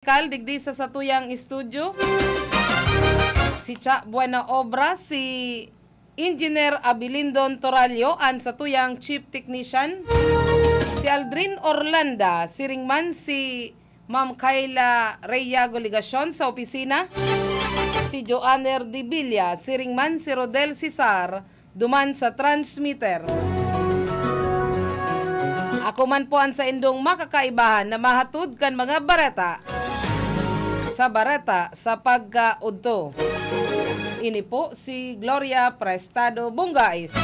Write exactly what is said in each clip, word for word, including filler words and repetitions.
Kal digdi sa satuyang estudyo, si Cha Buena Obra, si Engineer Abilindon Toralio, an satuyang Chief Technician, si Aldrin Orlanda, siring man si Ma'am Kayla Reyago Legacion sa opisina, si Joanner Dibilla, siring man si Rodel Cesar, duman sa transmitter. Ako man po an saindong makakaibahan na mahatod kan mga bareta sa Bareta sa Pagkaudto. Ini po si Gloria Prestado Bungais.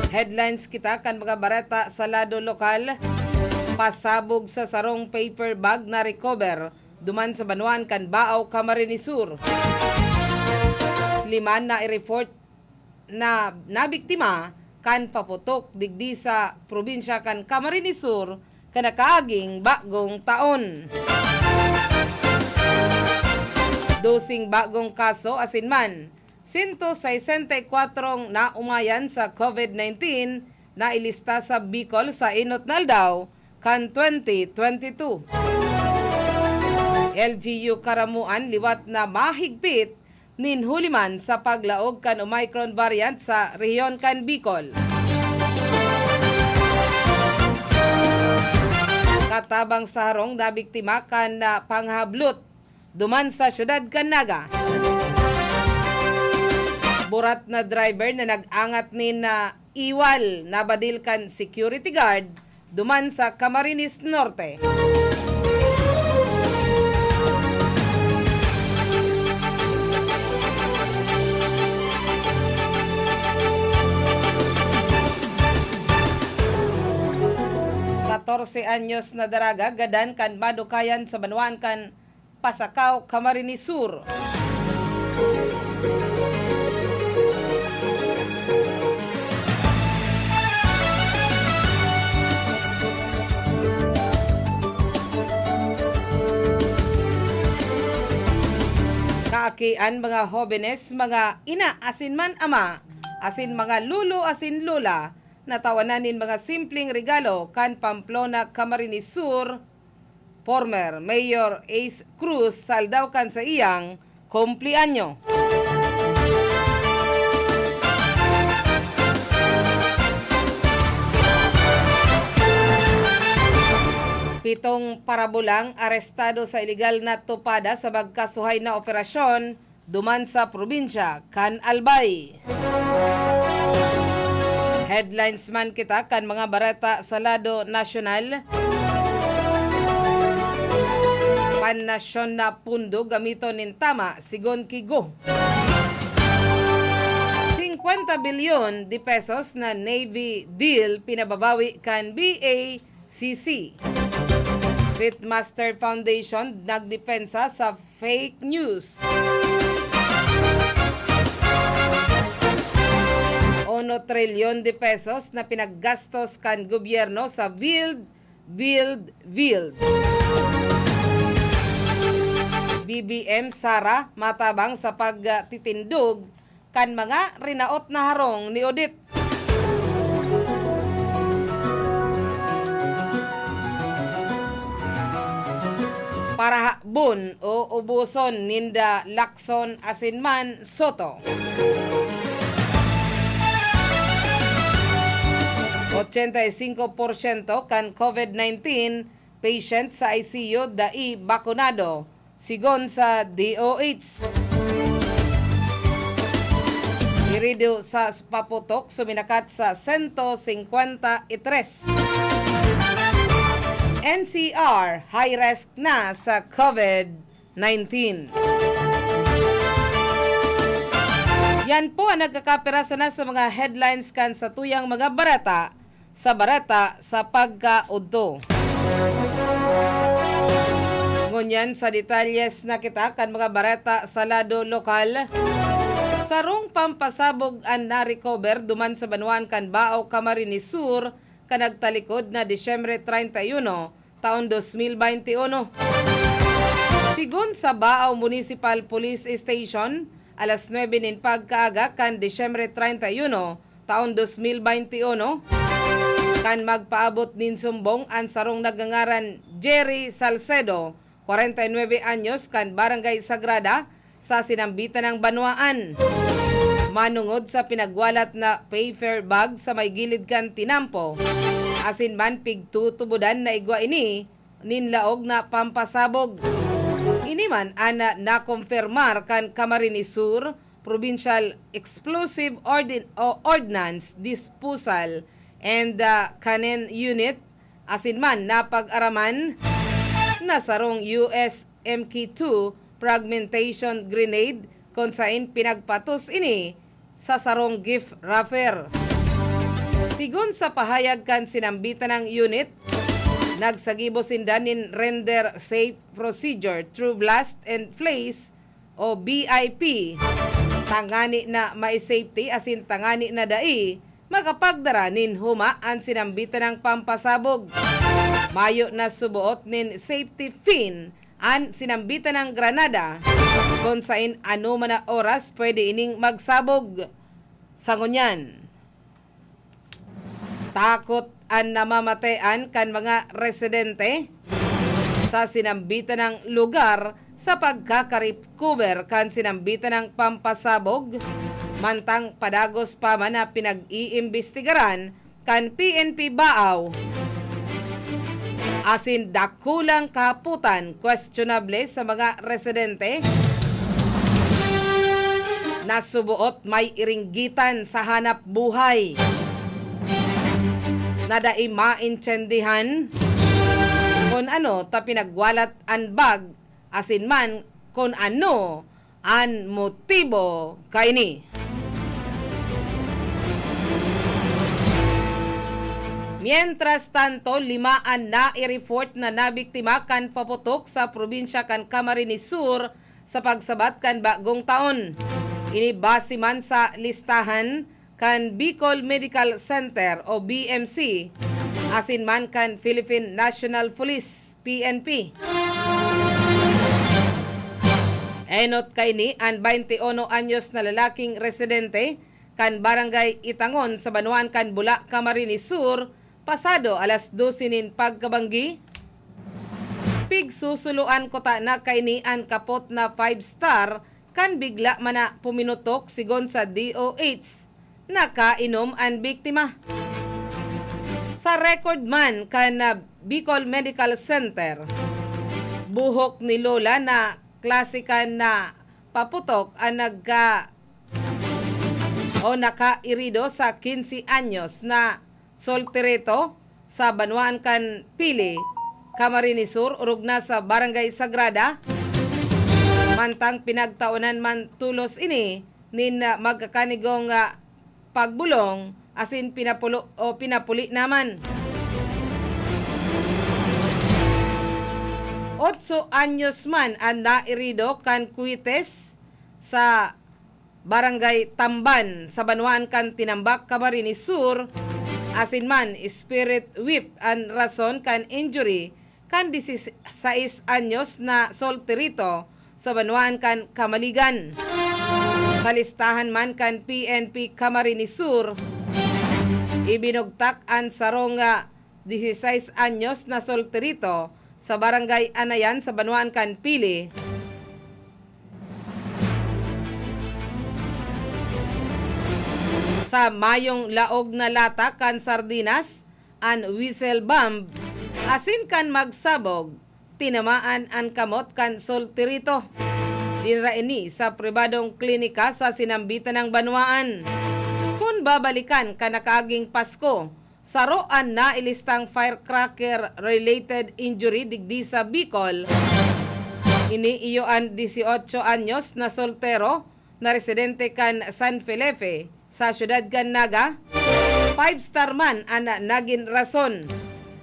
Headlines kita kan mga bareta sa lado lokal. Pasabog sa sarong paper bag na recover duman sa banwaan kan Baao, Camarines Sur. Lima na i-report na nabiktima kan paputok digdi sa probinsya kan Camarines Sur kan nakaaging bagong taon. Doseng bagong kaso asin man sento sesenta y kwatro na umayan sa COVID nineteen na ilista sa Bicol sa enot na aldaw kan twenty twenty-two. L G U karamoan liwat na mahigpit nin huli man sa paglaog kan Omicron variant sa rehiyon kan Bicol. Katabang sa harong na biktima kan, ah, panghablot duman sa siyudad kan Naga. Burat na driver na nag-angat nin, ah, iwal nabadil kan security guard duman sa Camarines Norte. Katorse anyos na daraga gadan kan madukayan sa banwaan kan Pasacao, Camarines Sur. Kaakian, mga hobenes, mga ina asin man ama, asin mga lolo asin lola, natawanan nin mga simpleng regalo kan Pamplona, Camarines Sur, former Mayor Ace Cruz sa aldaw kan saiyang kumpleanyo. Pitong parabolang arestado sa iligal na tupada sa magkasuhay na operasyon duman sa probinsya kan Albay. Headlines man kita kan mga bareta sa lado nasyonal. Pannasyon na pundo gamiton nin tama, sigon ki Go. Singkwenta bilyon de pesos na Navy deal pinababawi kan B A C C. Pitmaster Foundation nagdepensa sa fake news. Uno trilyon de pesos na pinaggastos kan gobyerno sa build, build, build. B B M Sara matabang sa pagtitindog kan mga rinaot na harong ni Odette. Parahabon o ubuson ninda Lacson asin man Soto. Ochenta y cinco por ciento kan COVID nineteen patient sa I C U dai bakunado, sigon sa D O H. Hirido sa paputok suminakat sa sento singkwenta y tres. N C R, high risk na sa COVID nineteen. Yan po ang nagkakapiraso na sa mga headlines kan satuyang mga bareta sa Bareta sa Pagkaudto. Ngunyan sa detalyes na kita kan mga bareta sa lado lokal. Sarong pampasabog an na-recover duman sa banwaan kan Baao, Camarines Sur, kan nagtalikod na Disyembre treinta y uno, taon dos mil baynte uno. Sigon sa Baao Municipal Police Station, alas nuebe nin pagkaaga kan Disyembre treinta y uno, taon dos mil baynte uno, Kan magpaabot nin sumbong an sarong nagngangaran Jerry Salcedo, kwarenta y nuebe anyos, kan Barangay Sagrada, sa sinambitan nang banwaan. Manongod sa pinagwalat na paper bag sa may gilid kan tinampo, asin man pigtutubodan na igwa ini nin laog na pampasabog. Ini man an nakompermar kan Camarines Sur Provincial Explosive Ordin-, o Ordnance Disposal and, ah, Cannon Unit, asin man napag-araman na sarong U S M K two fragmentation grenade, kun saen pinagpatos ini sa sarong gift wrapper. Sigon sa pahayag kan sinambitan nang unit, nagsagibo sinda nin render safe procedure through blast in place o B I P, tangani na mai-safety asin tangani na dai makapagdara nin huma an sinambitan nang pampasabog. Mayo na suboot nin safety pin an sinambitan nang granada, kun saen anoman na oras pwede ining magsabog. Sa ngunyan, takot an namamatean kan mga residente sa sinambitan nang lugar sa pagkaka-recover kan sinambitan nang pampasabog, mantang padagos pa man na pinag-iimbestigaran kan P N P Baao. Asin dakulang kahapotan, questionable sa mga residente na suboot may iringgitan sa hanap buhay, na dai maintindihan kun ano ta pinagwalat an bag, asin man kun ano an motibo kaini. Mientras tanto, lima an nai-report na nabiktima kan paputok sa probinsya kan Camarines Sur sa pagsabat kan bagong taon. Ini base man sa listahan kan Bicol Medical Center o B M C, asin man kan Philippine National Police, P N P. Enot kaini an baynte uno anyos na lalaking residente kan Barangay Itangon sa banwaan kan Bula, Camarines Sur, pasado alas dose nin pagkabanggi. Pigsusuloan kutana kaini an kapot na five star kan bigla man na puminutok, sigon sa D O H. Nakainom an biktima. Sa record man kan, ah, Bicol Medical Center, buhok ni Lola na klase kan na paputok an nagka-, o nakairido sa quince anyos na solterito sa banwaan kan Pili, Camarines Sur, orog na sa Barangay Sagrada. Mantang pinagtaonan man tolos ini nin, ah, magkakanigong, ah, pagbolong asin pinapulo o pinapuli naman. Otso anyos man an nairido kan kuwites sa Barangay Tamban sa banwaan kan Tinambac, Camarines Sur, asin man spirit whip an rason kan injury kan diseseis anyos na solterito sa banwaan kan Camaligan. Sa listahan man kan P N P Camarines Sur, ibinugtak an sarong, ah, diseseis anyos na solterito sa Barangay Anayan sa banwaan kan Pili. Sa mayong laog na lata kan sardinas, an whistle bomb, asin kan magsabog, tinamaan an kamot kan solterito. Dinara ini sa pribadong klinika sa sinambitan nang banwaan. Kun babalikan kan nakaaging Pasko, saro an nailistang firecracker-related injury digdi sa Bicol. Ini iyo an dieciocho anyos na soltero na residente kan San Felipe, sa siyudad kan Naga. Five star man an nagin rason.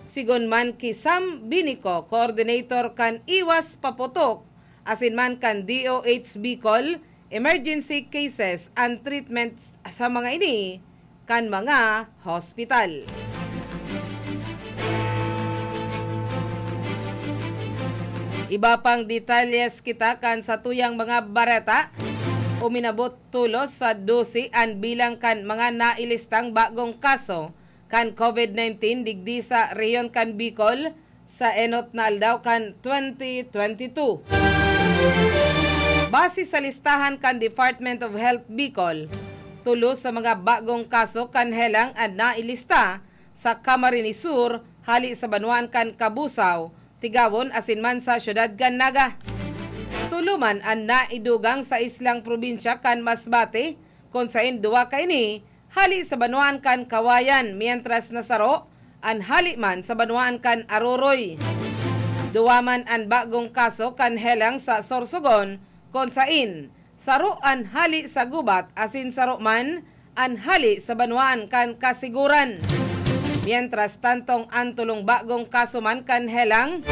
Sigon man ki Sam Binico, coordinator kan Iwas Paputok, asin man kan D O H Bicol, emergency cases and treatment sa mga ini kan mga hospital. Iba pang detalyes kita kan satuyang mga bareta. Uminabot tolos sa dose an bilang kan mga nailistang bagong kaso kan COVID nineteen digdi sa rehiyon kan Bicol sa enot na aldaw kan twenty twenty-two. Base sa listahan kan Department of Health Bicol, tulo sa mga bagong kaso kan helang an nailista sa Camarines Sur hali sa banwaan kan Cabusao, Tigawon asin man sa siyudad kan Naga. Tulo man an naidugang sa islang probinsya kan Masbate, kun saen duwa kaini hali sa banwaan kan Cauayan, mientras na saro an hali man sa banwaan kan Aroroy. Duwa man an bagong kaso kan helang sa Sorsogon, kun saen saro an hali sa gubat asin saro man an hali sa banwaan kan Kasiguran. Mientras tantong an tulong bagong kaso man kan helang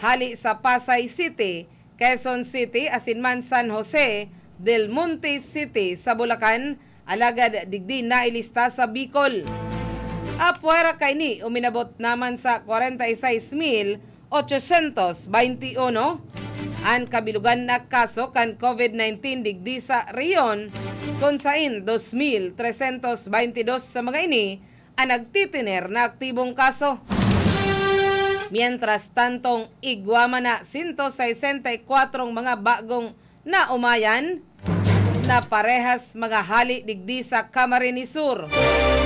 hali sa Pasay City, Quezon City asin man San Jose del Monte City sa Bulacan, alagad digdi nailista sa Bicol. Apwera kaini, uminabot naman sa kwarenta y seis mil ochocientos veintiuno an kabilugan na kaso kan COVID nineteen digdi sa rehiyon, kun saen dos mil trescientos veintidós sa mga ini an nagtitiner na aktibong kaso. Mientras tantong igwa man na sento sesenta y kwatro mga bagong naomayan na parehas mga hali digdi sa Camarines Sur.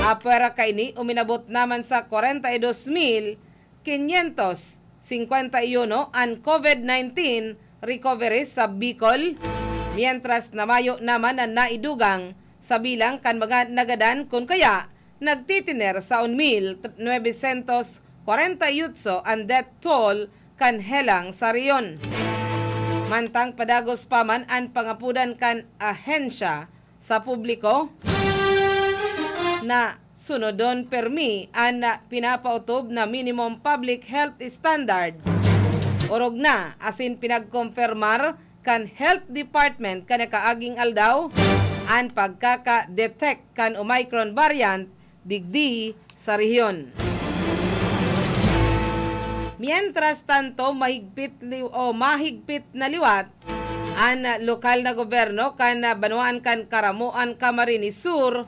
Apwera kaini, uminabot naman sa kwarenta y dos mil quinientos cincuenta y uno an COVID nineteen recoveries sa Bicol, mientras na mayo naman an naidugang sa bilang kan mga nagadan kun kaya nagtitiner sa un mil novecientos kwarenta y otso an death toll kan helang sa rehiyon. Mantang padagos pa man an pangapodan kan ahensya sa publiko na sunodon permi an pinapaotob na minimum public health standard. Orog na asin pinagkompermar kan Health Department kan nakaaging aldaw an pagkaka-detect kan Omicron variant digdi sa rehiyon. Mientras tanto, mahigpit li-, o mahigpit na liwat an lokal na gobyerno kan banwaan kan Caramoan, Camarines Sur,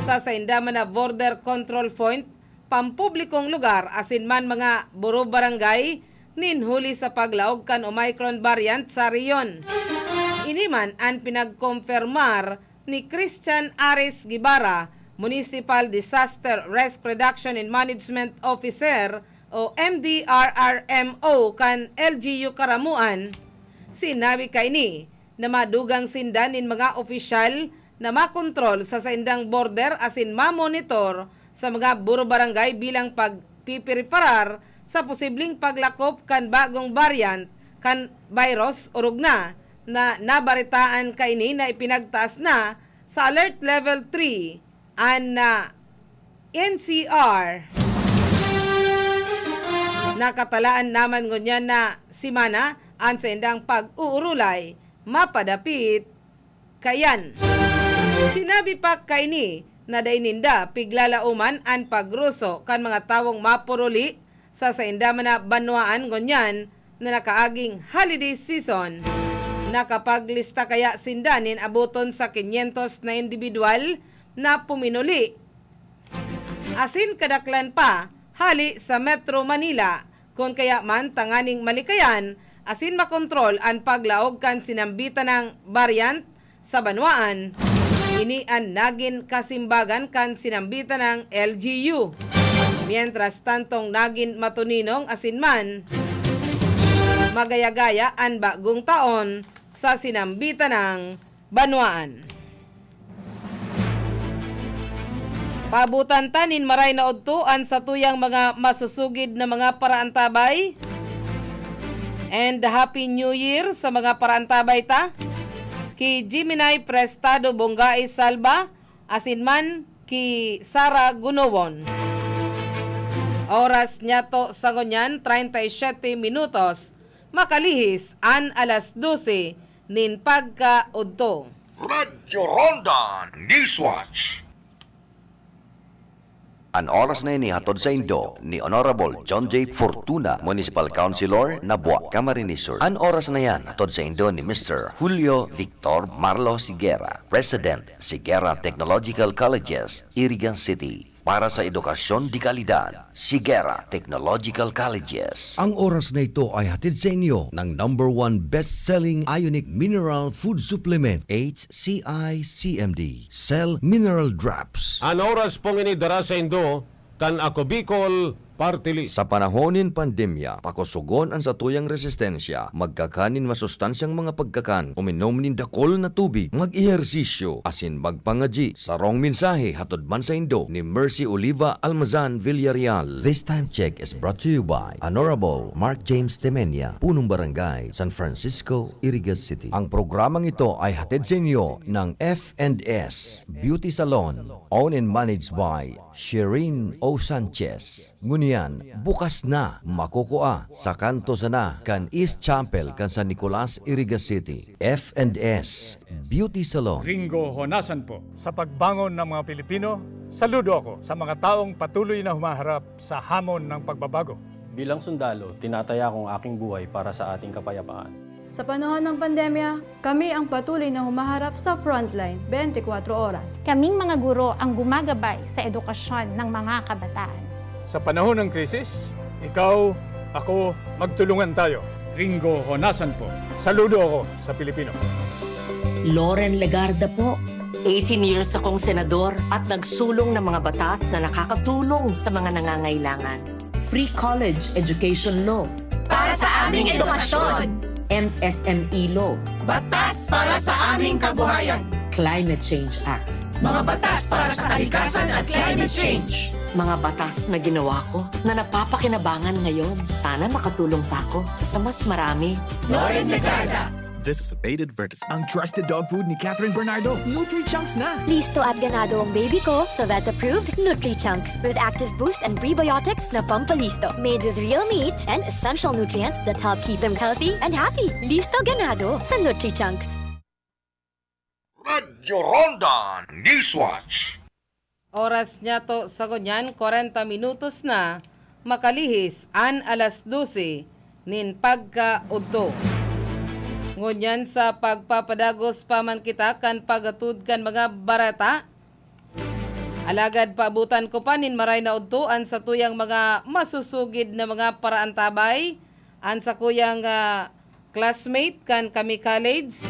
sa sainda man na border control point, pampublikong lugar asin man mga buro-barangay nin huli sa paglaog kan Omicron variant sa rehiyon. Ini man an pinagkompermar ni Christian Aris Guevara, Municipal Disaster Risk Reduction and Management Officer o M D R R M O kan L G U Caramoan. Sinabi kaini na madugang sinda nin mga opisyal na makontrol sa saindang border asin mamonitor sa mga buro-barangay bilang pagpipreparar sa posibleng paglakop kan bagong variant kan virus, orog na na nabaretaan kaini na ipinagtaas na sa Alert Level three an, ah, N C R. Nakatalaan naman ngunyan na semana an saindang pag-uurulay mapadapit kaiyan. Sinabi pa kaini na dai ninda piglalaoman an pagruso kan mga tawong mapuruli sa sainda man na banwaan ngunyan na nakaaging holiday season. Nakapaglista kaya sinda nin aboton sa quinientos na indibidwal na puminuli asin kadaklan pa hali sa Metro Manila, kun kaya man tanganing malikayan asin makontrol an paglaog kan sinambitan nang variant sa banwaan. Ini an nagin kasimbagan kan sinambitan nang L G U. Mientras tantong nagin matuninong asin man magaya-gaya an bagong taon sa sinambitan nang banwaan. Paabotan ta nin maray na udto an satuyang mga masusugid na mga paraantabay. And Happy New Year sa mga paraantabay ta. Ki Jiminay Prestado Bonggai Salva, asin man ki Sara Gunowon. Oras niyato sa ngunyan, treinta y siete minutos. Makalihis an alas dose nin pagkaudto. Radyo Ronda Newswatch. An oras na ini hatod saindo ni Honorable John J Fortuna, Municipal Councilor, Nabua, Camarines Sur. An oras na yan hatod saindo ni Mister Julio Victor Marlos Higuera, President, Higuera Technological Colleges, Irigan City. Para sa edukasyon de kalidad, Sigera Technological Colleges. Ang oras na ito ay hatid sa inyo ng number one best-selling ionic mineral food supplement, H C I C M D, Cell Mineral Drops. An oras pong ini dara saindo kan Ako Bicol Party List. Sa panahon nin pandemya, pakosogon an satuyang resistensya. Magkakan nin masustansyang mga pagkakan, uminom nin dakul na tubig, mag-ehersisyo, asin magpangadyi. Sarong mensahe hatod man saindo ni Mercy Oliva Almazan Villarreal. This time check is brought to you by Honorable Mark James Temenia, Punong Barangay, San Francisco, Iriga City. Ang programang ito ay hatid sa inyo ng F and S Beauty Salon, owned and managed by Shireen O Sanchez. Ngunyan, bukas na, makukua sa kanto sana kan East Chapel kan San Nicolas, Iriga City. F and S Beauty Salon. Ringo Honasan po. Sa pagbangon ng mga Pilipino, saludo ako sa mga taong patuloy na humaharap sa hamon ng pagbabago. Bilang sundalo, tinataya ko ang aking buhay para sa ating kapayapaan. Sa panahon ng pandemya, kami ang patuloy na humaharap sa frontline, twenty-four oras. Kaming mga guro ang gumagabay sa edukasyon ng mga kabataan. Sa panahon ng krisis, ikaw, ako, magtulungan tayo. Ringo Honasan po. Saludo ako sa Pilipino. Loren Legarda po. Eighteen years akong senador at nagsulong ng mga batas na nakakatulong sa mga nangangailangan. Free college education law. Para sa aming edukasyon. M S M E law. Batas para sa aming kabuhayan. Climate Change Act. Mga batas para sa kalikasan at climate change. Mga batas na ginawa ko na napapakinabangan ngayon. Sana makatulong pa ako sa mas marami. Loren Legarda. This is a paid advertisement. Ang trusted dog food ni Catherine Bernardo, Nutri-Chunks na! Listo at ganado ang baby ko sa vet-approved Nutri-Chunks with active boost and prebiotics na pampalisto. Made with real meat and essential nutrients that help keep them healthy and happy. Listo ganado sa Nutri-Chunks. Radyo Ronda Newswatch. Oras niyato sa ngunyan, kwarenta minutos na makalihis an alas dose nin pagkaudto. Ngunyan sa pagpapadagos pa man kita kan paghatod kan mga bareta, alagad paabotan ko pa nin maray na udto an satuyang mga masusugid na mga paraantabay, an sakuyang, ah, classmate kan kami college,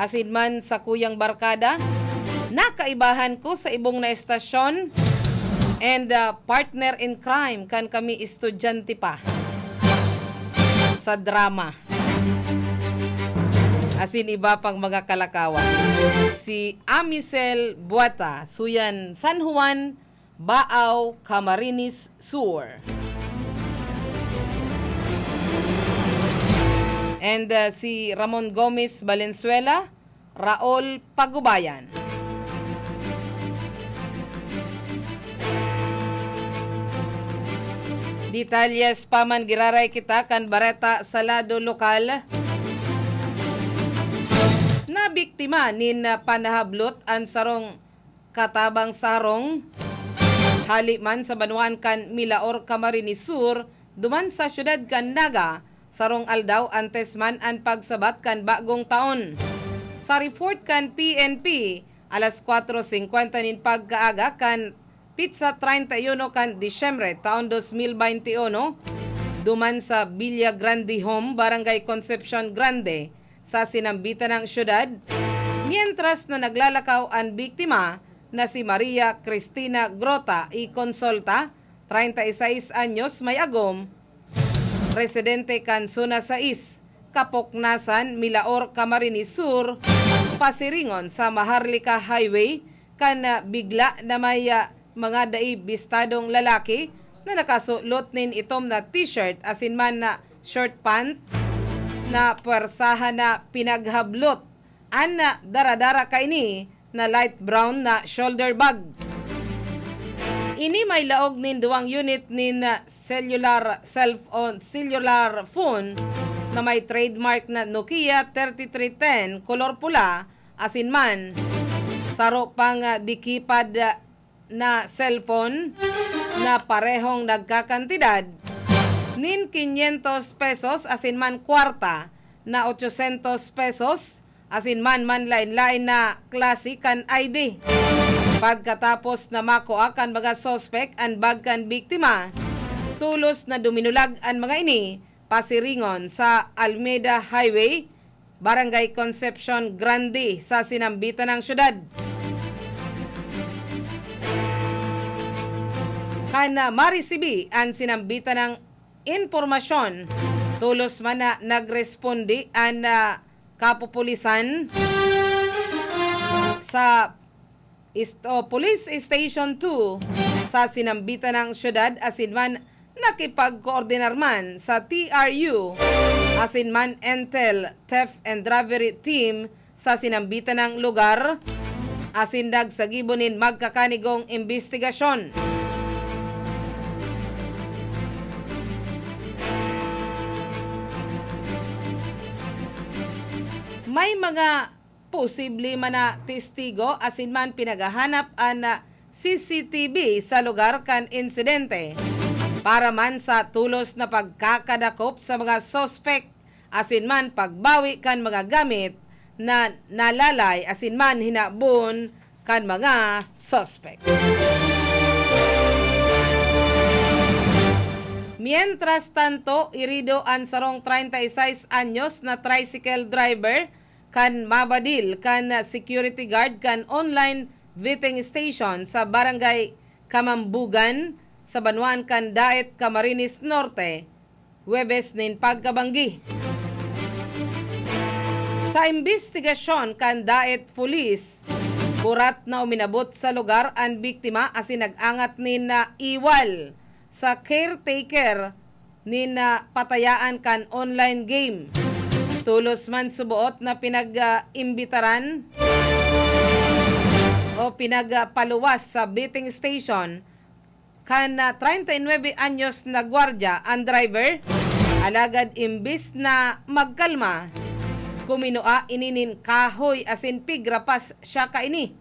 asin man sakuyang barkada, na kaibahan ko sa ibong na estasyon, and, ah, partner in crime kan kami estudyante pa sa drama. Asin iba pang mga kalakawan. Si Amicel Buata, suyan San Juan, Baao, Camarines Sur. And, uh, si Ramon Gomez Valenzuela, Raul Pagubayan. Detalyes pa man giraray kita kan bareta sa lado lokal. Nabiktima nin panahablot an sarong katabang sa harong. Hali man sa banwaan kan Milaor, Camarines Sur, duman sa siyudad kan Naga, sarong aldaw antes man an pagsabat kan bagong taon. Sa report kan P N P, alas kwatro singkwenta nin pagkaaga kan pitsa treinta y uno kan Disyembre, taon dos mil baynte uno, duman sa Villa Grande Home, Barangay Concepcion Grande, sa sinambitan ng syudad, mientras na naglalakaw an biktima na si Maria Cristina Grota y Consolta, treinta y seis anyos, may agom, residente kan Zona sais, Kapoknasan, Milaor, Camarines Sur, pasiringon sa Maharlika Highway, kan, ah, bigla na may, ah, mga dai bistadong lalaki na nakasulot nin itom na t-shirt asin man na short pant na pwersahan na pinaghablot an, ah, daradara kaini na light brown na shoulder bag. Ini may laog nin duwang unit nin, ah, cellular cellphone, cellular phone na may trademark na Nokia thirty-three ten, kolor pula, asin man saro pang, ah, dikipad, ah, na cellphone na parehong nagkakantidad nin kinyentos pesos asin man kwarta na ochosyentos pesos asin man manlaen-laen na klase kan I D. Pagkatapos na makua kan mga suspek an bag kan biktima, tolos na duminulag an mga ini pasiringon sa Almeda Highway, Barangay Concepcion Grande sa sinambitan ng syudad. Kan, ah, marisibi an sinambitan ng impormasyon, tolos man na nagresponde an, ah, kapupulisan sa Isto, Police Station two sa sinambitan ng syudad asin man nakipagkoordinar man sa T R U asin man Intel Theft and Robbery Team sa sinambitan ng lugar asin nagsagibo nin magkakanigong imbestigasyon. May mga posible man na testigo asin man pinaghahanap an, ah, C C T V sa lugar kan insidente para man sa tolos na pagkakadakop sa mga suspek asin man pagbawi kan mga gamit na nalalay asin man hinabon kan mga suspek. Mientras tanto, irido an sarong treinta y seis anyos na tricycle driver kan mabadil kan security guard kan online vetting station sa Barangay Kamambugan, sa banwaan kan Daet, Camarines Norte, Huwebes nin pagkabanggi. Sa imbestigasyon kan Daet Police, burat na uminabot sa lugar an biktima asin nag-angat nin, ah, iwal sa caretaker nin, ah, patayaan kan online game. Tolos man suboot na pinag, ah, imbitaran o pinagpaluwas sa betting station kan, ah, treinta y nueve anyos na gwardiya an driver, alagad imbis na magkalma, kuminua ini nin kahoy asin pigrapas siya kaini.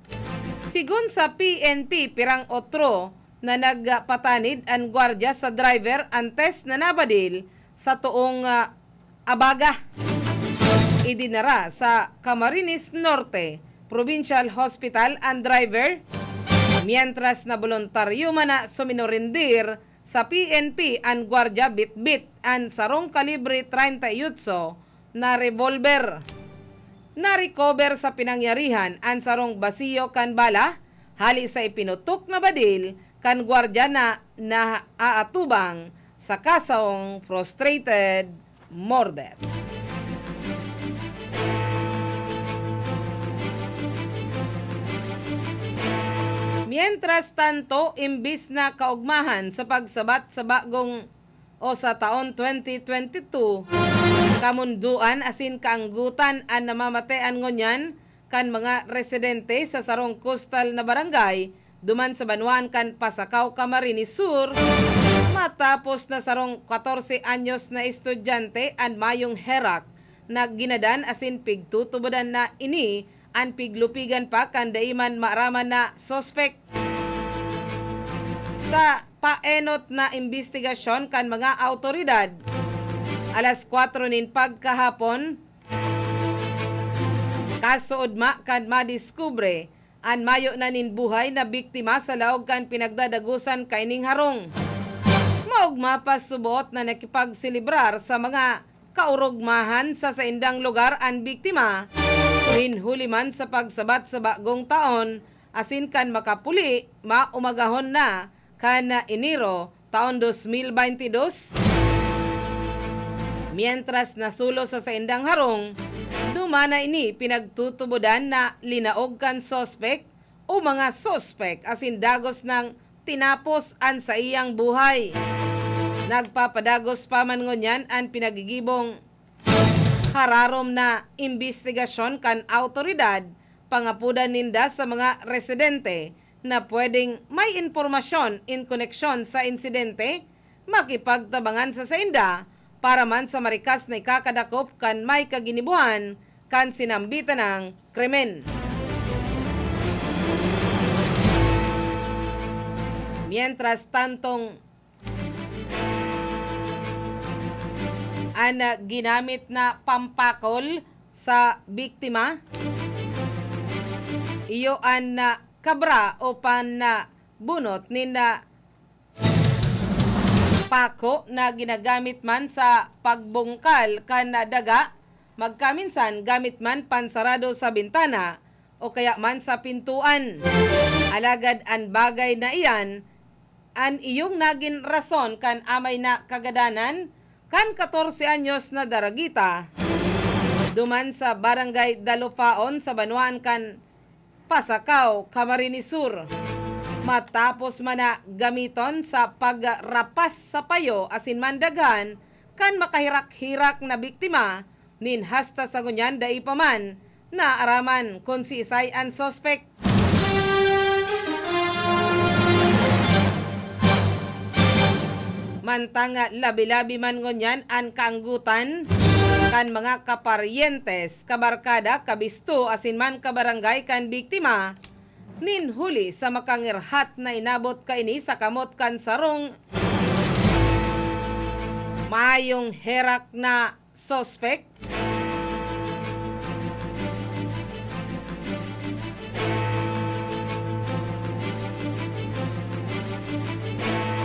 Sigon sa P N P, pirang otro na nagpatanid an gwardiya sa driver antes na nabadil sa toong, ah, abaga. Idinara sa Camarines Norte Provincial Hospital an driver, mientras na boluntaryo man na suminurindir sa P N P an gwardiya bitbit an sarong kalibre treinta y ocho na revolver. Na-recover sa pinangyarihan an sarong basiyo kan bala hali sa ipinutok na badil kan gwardiya na naaatubang sa kasong frustrated murder. Mientras tanto, imbis na kaugmahan sa pagsabat sa bagong o sa taon twenty twenty-two, kamundoan asin kaanggotan an namamatean ngunyan kan mga residente sa sarong kostal na barangay duman sa banwaan kan Pasacao, Camarines Sur, matapos na sarong katorse anyos na estudyante an mayong herak na ginadan asin pigtutubodan na ini an piglupigan pa kan dai man maaraman na suspek. Sa paenot na imbestigasyon kan mga awtoridad, alas kwatro nin pagkahapon, kasoodma kan madiskubre an mayo na nin buhay na biktima sa laog kan pinagdadagosan kaining harong. Maogma pa suboot na nakipagselebrar sa mga kaorogmahan sa saindang lugar an biktima, nin huli man sa pagsabat sa bagong taon, asin kan makapuli, maumagahon na kan Enero taon dos mil baynte dos. Mientras nasulo sa saindang harong, duman na ini pinagtutubodan na linaog kan suspek o mga suspek asin dagos nang tinapos an saiyang buhay. Nagpapadagos pa man ngunyan an pinagigibong hararom na imbestigasyon kan awtoridad, pangapodan ninda sa mga residente na pwedeng may impormasyon in koneksyon sa insidente, makipagtabangan sa sainda para man sa marikas na ikakadakop kan may kaginibuhan kan sinambitan ng krimen. Mientras tantong, an, ah, ginamit na pampakol sa biktima, iyo an, ah, kabra o panabunot nin, ah, pako na ginagamit man sa pagbungkal kan daga, magkaminsan gamit man pansarado sa bintana o kaya man sa pintuan. Alagad an bagay na iyan, an iyong nagin rason kan amay na kagadanan kan katorse anyos na daragita, duman sa Barangay Dalupaon sa banwaan kan Pasacao, Camarines Sur. Matapos man na gamiton sa pagrapas sa payo asin man daghan kan makahirak-hirak na biktima, nin hasta sa ngunyan dai pa man naaraman kun siisay an suspek. Mantang labi-labi man ngunyan an kaanggotan kan mga kaparyentes, kabarkada, kabisto asin man kabarangay kan biktima, nin huli sa makangirhat na inabot kaini sa kamot kan sarong mayong herak na suspek.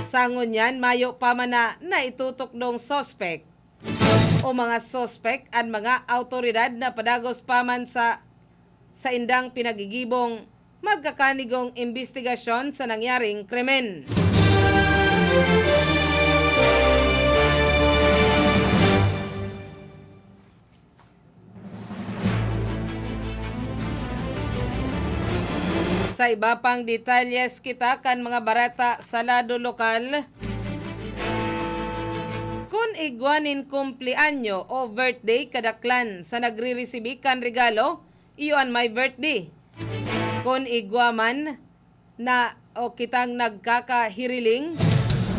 Sa ngunyan, mayo pa man na naitutukdong suspek o mga suspek an mga awtoridad na padagos pa man sa saindang pinagigibong magkakanigong imbestigasyon sa nangyaring krimen. Sa iba pang detalyes kita kan mga bareta sa lado lokal, kun igwa nin kumpleanyo o birthday, kadaklan sa nagriresibi kan regalo, iyo an may birthday. Kun igwa man na o kitang nagkakahiriling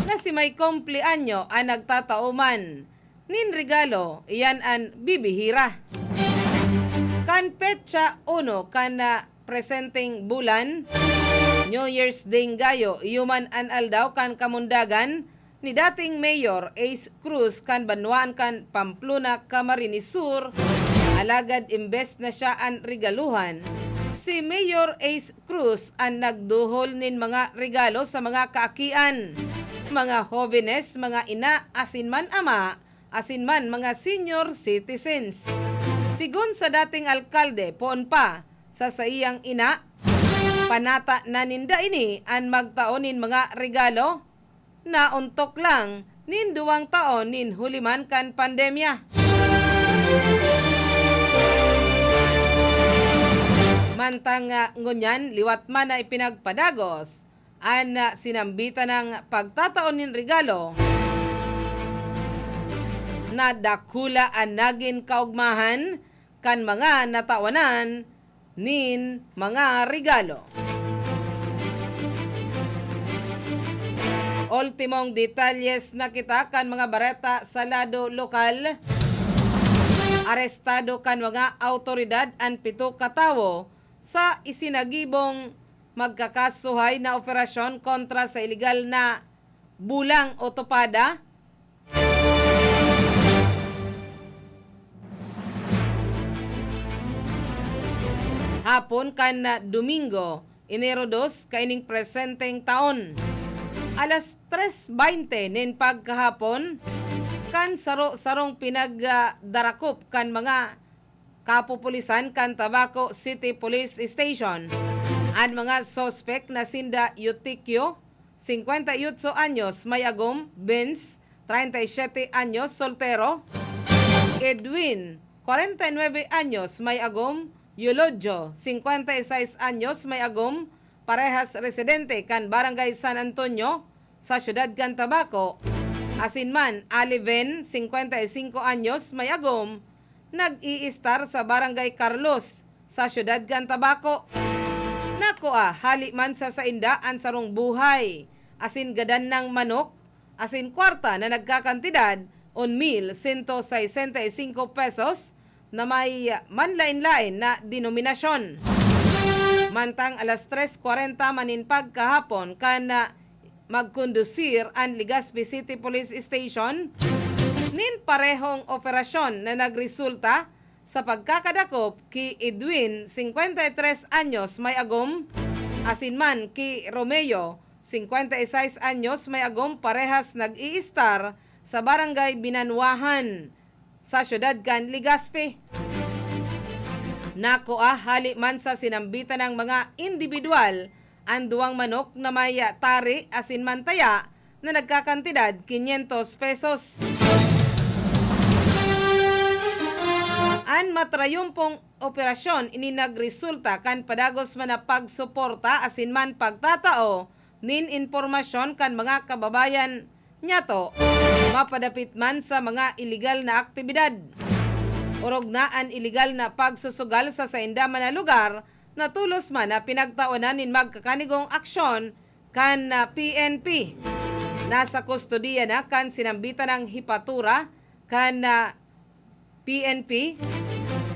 na si may kumpleanyo an nagtatao man nin regalo, iyan an bibihira. Kan petsa uno kan, ah, presenteng bulan, New Year's Day gayo, iyo man an aldaw kan kamundagan, ni dating Mayor Ace Cruz kan banwaan kan Pamplona, Camarines Sur, alagad imbes na siya an regaluhan, si Mayor Ace Cruz an nagduhol nin mga regalo sa mga kaakian, mga hobenes, mga ina asin man ama, asin man mga senior citizens. Sigon sa dating alkalde, poon pa sa saiyang ina, panata na ninda ini an magtao nin mga regalo na ontok lang nin duwang taon nin huli man kan pandemya. Mantang, ah, ngunyan, liwat man na ipinagpadagos an, ah, sinambitan ng pagtatao nin regalo, na dakula an nagin kaugmahan kan mga natawanan nin mga regalo. Ultimong detalyes na kita kan mga bareta sa lado lokal. Arestado kan mga awtoridad an pito ka tawo sa isinagibong magkakasuhay na operasyon kontra sa ilegal na bulang o tupada. Hapon kan Domingo, Enero dos, kaining presenteng taon, alas tres baynte nin pagkahapon, kan saro-sarong pinagdarakop kan mga kapupulisan kan Tabaco City Police Station, an mga suspek na sinda Eutikio, singkwenta y otso anyos, may agom, Vince, treinta y siete anyos, soltero, Edwin, kwarenta y nuebe anyos, may agom, Eulodio, singkwenta y seis anyos, may agom, parehas residente kan Barangay San Antonio, sa siyudad kan Tabaco, asin man Aliven, singkwenta y singko anyos, may agom, nag-iistar sa Barangay Carlos, sa siyudad kan Tabaco. Nakua hali man sa sainda an sarong buhay, asin gadan nang manok, asin kwarta na nagkakantidad un mil sento sesenta y singko pesos na may manlaen-laen na denominasyon. Mantang alas tres kwarenta man nin pagkahapon kan, ah, magkondusir an Legazpi City Police Station nin parehong operasyon na nagresulta sa pagkakadakop ki Edwin, singkwenta y tres anyos, may agom, asin man ki Romeo, singkwenta y sais anyos, may agom, parehas nag-iistar sa Barangay Binanwahan, sa siyudad kan Legazpi. Nakua hali man sa sinambitan ng mga indibidwal an duwang manok na may tari asin mantaya na nagkakantidad kinyentos pesos. An matrayumpong operasyon ini nagresulta kan padagos man na pagsuporta asin man pagtatao nin impormasyon kan mga kababayan niyato mapadapit man sa mga iligal na aktibidad. Orog na an iligal na pagsusugal sa sainda man na lugar na tolos man na pinagtawanan nin magkakanigong aksyon kan, ah, P N P. Nasa kustodiya na kan sinambitan ng hipatura kan, ah, P N P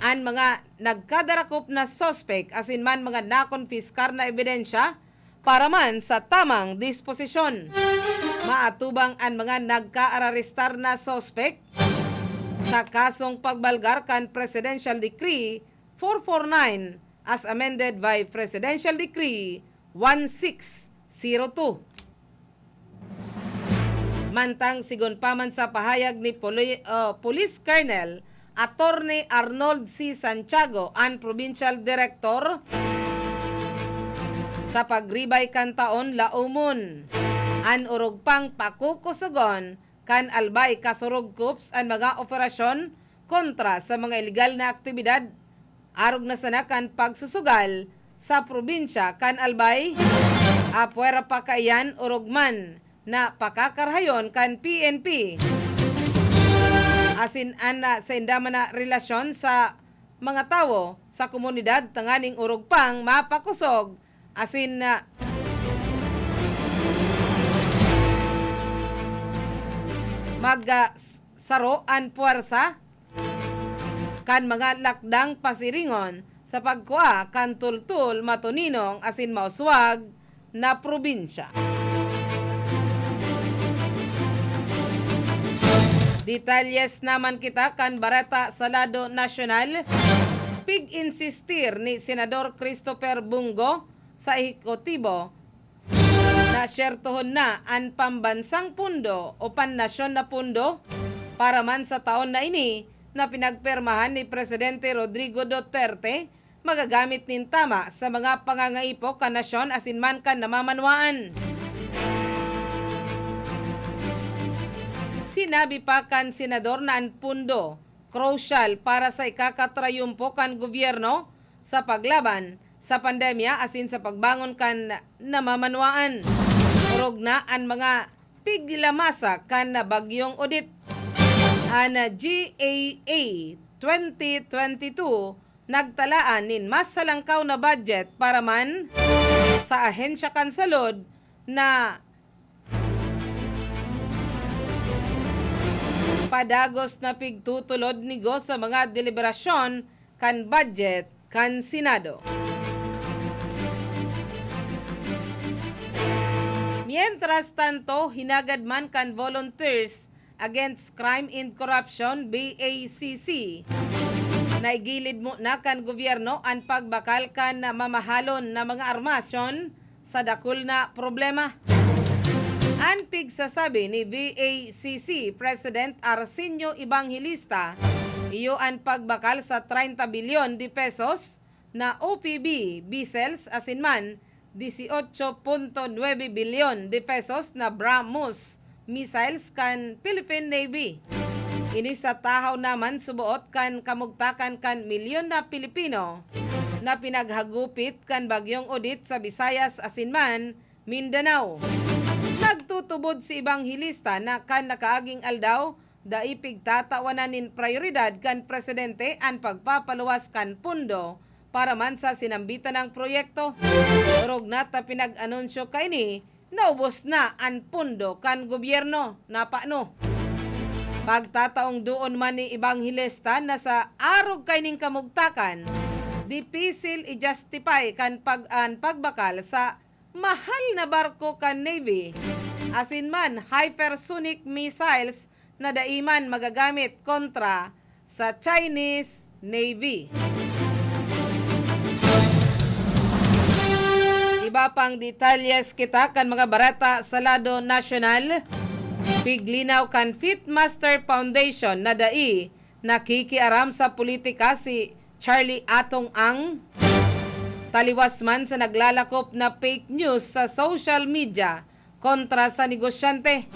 an mga nagkadarakop na suspek asin man mga nakonpiskar na ebidensya para man sa tamang disposisyon. Maatubang an mga nagkaararestar na suspek sa kasong pagbalgar kan Presidential Decree four four nine as amended by Presidential Decree one six zero two. Mantang sigon pa man sa pahayag ni Poli-, ah, Police Colonel Attorney Arnold C. Santiago, an Provincial Director, sa pagribay kan taon, laomon an orog pang pakukusogon kan Albay, kasurog-kops an mga operasyon kontra sa mga iligal na aktibidad, arog na sana kan pagsusugal sa probinsya kan Albay, apwera pa kaiyan orog man na pakakarahayon kan P N P. Asin an, ah, sainda man na relasyon sa mga tawo sa komunidad tanganing orog pang mapakosog asin, ah, mag, ah, s-, saro an puwersa kan mga lakdang pasiringon sa pagkua kan tultol, matuninong asin mauswag na probinsya. Detalyes naman kita kan bareta sa lado nasyonal. Pig-insistir ni Senador Christopher Bong Go sa ehekutibo na syertohon na an pambansang pondo o pannasyon na pondo para man sa taon na ini na pinagpirmahan ni Presidente Rodrigo Duterte magagamit nin tama sa mga pangangaipo kan nasyon asin man kan namamanwaan. Sinabi pa kan senador na an pondo krusyal para sa ikakatrayumpo kan gobyerno sa paglaban sa pandemya asin sa pagbangon kan namamanwaan. Orog na an mga piglamasa kan Bagyong Odette. An G A A twenty twenty-two nagtalaan nin mas halangkaw na budget para man sa ahensya kan salud na padagos na pigtutulod nigo sa mga deliberasyon kan budget kan Senado. Mientras tanto, hinagad man kan Volunteers Against Crime and Corruption, B A C C, na igilid muna kan gobyerno an pagbakal kan mamahalon na mga armasyon sa dakul na problema. An pigsasabi ni V A C C President Arsenio Evangelista, iyo an pagbakal sa treinta bilyon de pesos na O P B missiles asin man dieciocho punto nuebe bilyon de pesos na BrahMos missiles kan Philippine Navy. Ini sa tahaw naman suboot kan kamugtakan kan milyon na Pilipino na pinaghagupit kan Bagyong Odette sa Visayas asin man Mindanao. Nagtutubod si Evangelista na kan nakaaging aldaw, dai pigtatawanan nin prayoridad kan presidente an pagpapaluwas kan pondo para man sa sinambitan na proyekto. Orog na ta pinag-anunsyo kaini, naubos na an pondo kan gobyerno. Napano? Pagtataong doon man ni Evangelista na sa arog kaining kamugtakan, dipisil i-justify kan pag-, an pagbakal sa mahal na barko kan Navy, asin man hypersonic missiles na dai man magagamit kontra sa Chinese Navy. Iba pang detalyes kita kan mga bareta sa lado nasyonal. Piglinaw kan Fitmaster Foundation na dai nakikiaram sa politika si Charlie Atong Ang. Taliwas man sa naglalakop na fake news sa social media kontra sa negosyante.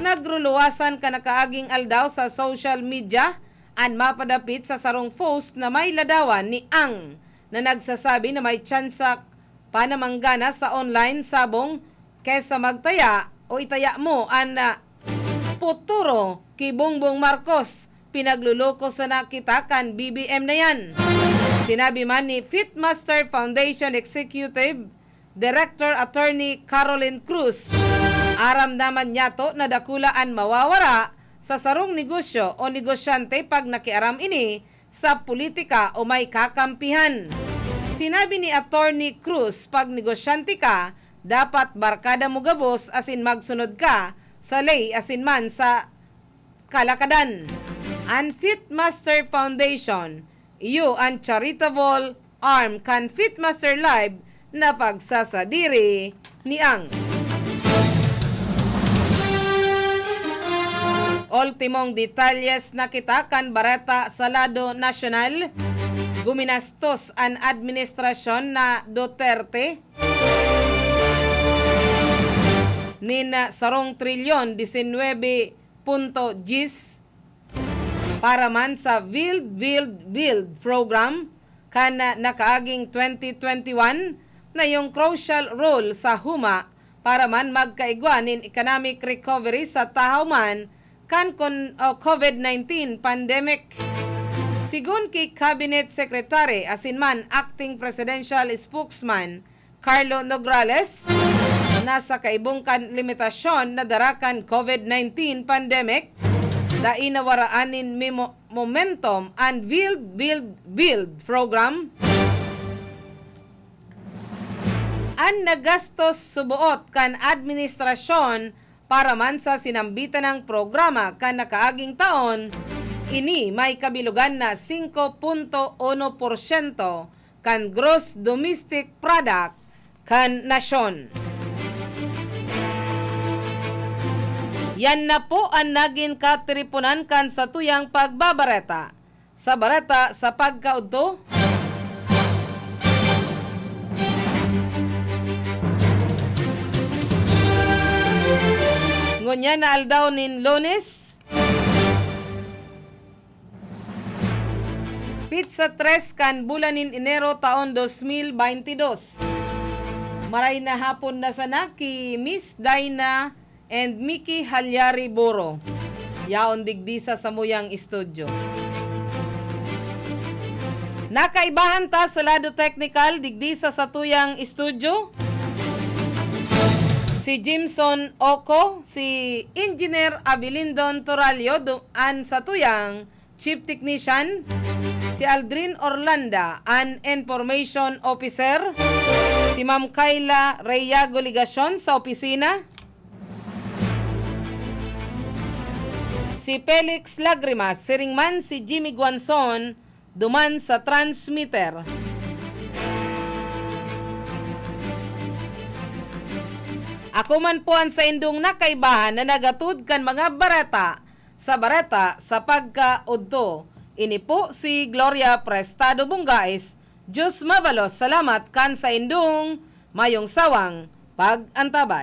Nagruluwasan kan nakaaging aldaw sa social media an mapadapit sa sarong post na may ladawan ni Ang na nagsasabi na may tsansa pa na manggana sa online sabong kesa magtaya o itaya mo an, ah, puturo ki Bongbong Marcos. Pinagloloko sana kita kan B B M na yan. Sinabi man ni Fitmaster Foundation Executive Director Attorney Caroline Cruz, aram naman niyato na dakula an mawawara sa sarong negosyo o negosyante pag nakiaram ini sa politika o may kakampihan. Sinabi ni Attorney Cruz, pag negosyante ka, dapat barkada mo gabos asin magsunod ka sa ley asin man sa kalakadan. An Fitmaster Foundation, iyo an charitable arm kan Fitmaster Live na pagsasadiri ni Ang. Ultimong detalyes na kita kan bareta sa lado nasyonal. Guminastos an administrasyon na Duterte nin sarong trilyon disinwebe punto diyes para man sa Build, Build, Build program kan nakaaging twenty twenty-one na yung crucial role sa huma para man magkaigwa nin economic recovery sa tahaw man kan kon, o, COVID nineteen pandemic. Sigon ki Cabinet Secretary asin man Acting Presidential Spokesman Carlo Nograles, na sa kaibong kan limitasyon na dara kan COVID nineteen pandemic, dai nawaraan nin mimo-, momentum an Build, Build, Build program. An nagastos suboot kan administrasyon para man sa sinambitan nang programa kan nakaaging taon, ini may kabilogan na singko punto uno porsyento kan gross domestic product kan nasyon. Yan na po an nagin katiriponan kan satuyang pagbabareta. Sa bareta sa pagkaudto, ngunyan na aldaw nin Lunes, pitsa tres kan bulan nin Enero taon dos mil baynte dos. Maray na hapon na sana ki Miss Dina and Mickey Halyari Boro. Yaon digdi sa samuyang estudyo. Nakaibahan ta sa lado teknikal digdi sa satuyang estudyo. Si Jimson Oco, si Engineer Abilindon Toralio, du-, an satuyang Chief Technician, si Aldrin Orlanda, an Information Officer, si Ma'am Kayla Reyago Legacion sa opisina, si Felix Lagrimas, siring man si Jimmy Guanzon, duman sa transmitter. Ako man po an saindong nakaibahan na nagatod kan mga bareta sa bareta sa pagkaudto. Ini po si Gloria Prestado Bongais. Diyos mabalos, salamat kan saindong mayong sawang pag-antabay.